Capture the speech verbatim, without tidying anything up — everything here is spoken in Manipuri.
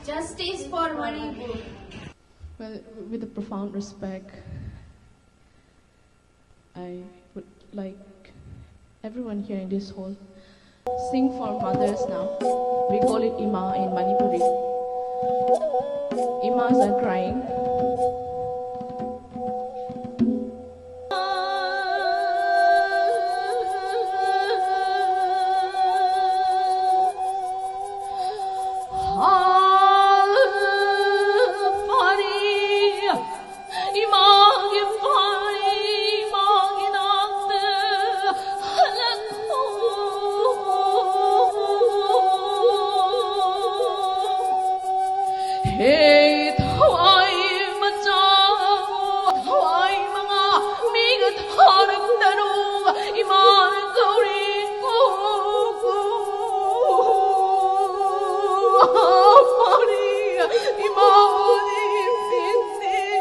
Justice for Manipur. Well, with a profound respect, I would like everyone here in this hall sing for mothers now. We call it Ima in Manipuri. Imas are crying. Hey, thawai macha, thawai manga, miga tharak daru, iman gauri ko, ko, pari, iman sindira.